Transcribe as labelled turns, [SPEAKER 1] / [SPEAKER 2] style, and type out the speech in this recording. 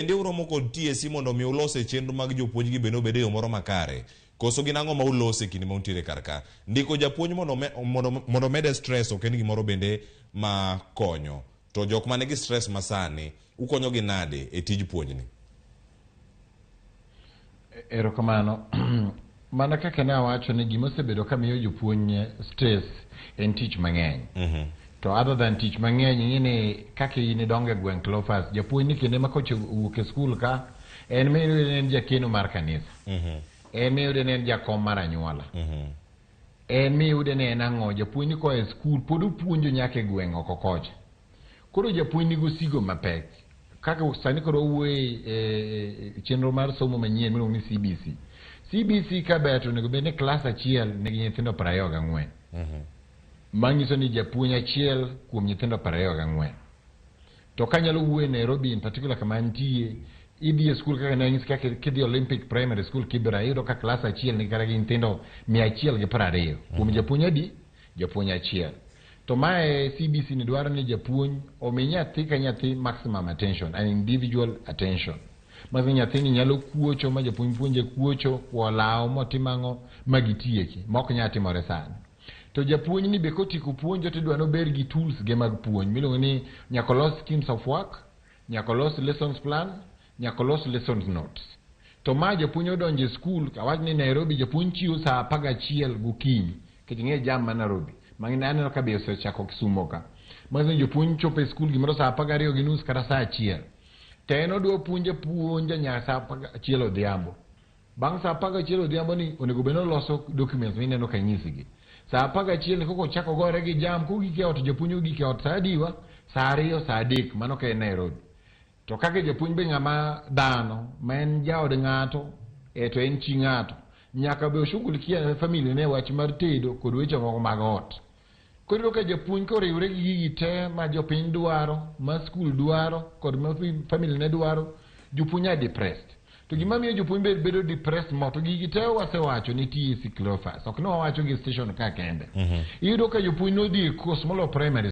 [SPEAKER 1] Bende uromo kod TSC mondo mi ulose chenro mag jopuonj gi bende obed e yo moro makare? Koso gin ang'o ma ulose e kinde ma untiere kar ka? Ndiko japuonj mondo mede stress ok en gimoro bende ma konyo. To jok ma nigi stress masani, ukonyogi nade e tij puonjni?
[SPEAKER 2] Erokamano. Mana kaka ne awacho ni gima osebedo ka miyo jopuonj stress en tich mang'eny. To other than tich mang'eny, ing'e ni kaka in idongo e gweng' Cleophas, japuonj ni kinde ma kocha owuok e skul ka, en miyude ni en jakeno mar kanisa. En miyude ni en jakom mar anyuola. En miyude ni en ang'o, japuonj ni koa e skul pod opuonjo nyaka e gweng' oko kocha. Koro japuonj nigi osigo mapek. Kaka sani koro wawuoye e chenro mar somo manyien miluongo ni CBC. CBC ka ber to onego bed ni klas achiel nigi nyithindo 24. Manyiso ni japuonj achiel kuom nyithindo 24. To kanyalo wuoyo e Nairobi in particular kama antie, idhi e skul kaka ne anyisi kaka kidhi Olympic Primary School Kibra, iyudo ka klas achiel nigi kata gi nyithindo 120. Kuom japuonj adi? Japuonj achiel. To mae CBC ni dwaro ni japuonj omi nyathi ka nyathi maximum attention, an individual attention. Manyiso ni nyathini nyalo kuocho ma japuonj puonje kuocho, olawo motim ang'o ma gitieki, ma ok nyal timore sani. To japuonj ni be kotieko puonjo to idwa ni obed gi tools ge mag puonj miluongo ni nyaka olos schemes of work, nyaka olos lessons plan, nyaka olos lessons notes. To ma japuonj odonjo e skul, awach ni Nairobi japuonj chiwo saa 11 gokinyi, nikech ing'e jam ma Nairobi. Mang'eny aneno ka be osechako Kisumo ka. Manyiso ni jopuonj chopo e skul gimoro saa 12:30 kata saa 1. To en odwa puonjo apuonja nyaka saa 11 odhiambo. Bang' saa 11 odhiambo ni onego bed ni oloso documents mineno ka anyisi gi. Saa 11 ni koko ochako gore gi jam, kogik e ot japuonj ogik e ot saa adiwa? Saa 2, saa 3, mano ka en Nairobi. To kaka japuonj be ng'ama dhano, ma en jaod ng'ato, e to en chi ng'ato, nyaka be oshughulikia family ne wach mar tedo kod weche moko mag ot. Koro iyudo ka japuonj koriwre gi gigi te ma jopiny dwaro, ma skul dwaro, kod ma family ne dwaro, jopuonj are depressed. To gima miyo jopuonj bedo depressed mo, to gigi te wasewacho ni TSC Cleophas, ok ne wawacho gi station ka kende. Iyudo ka jopuonj nodhi e course molo primary.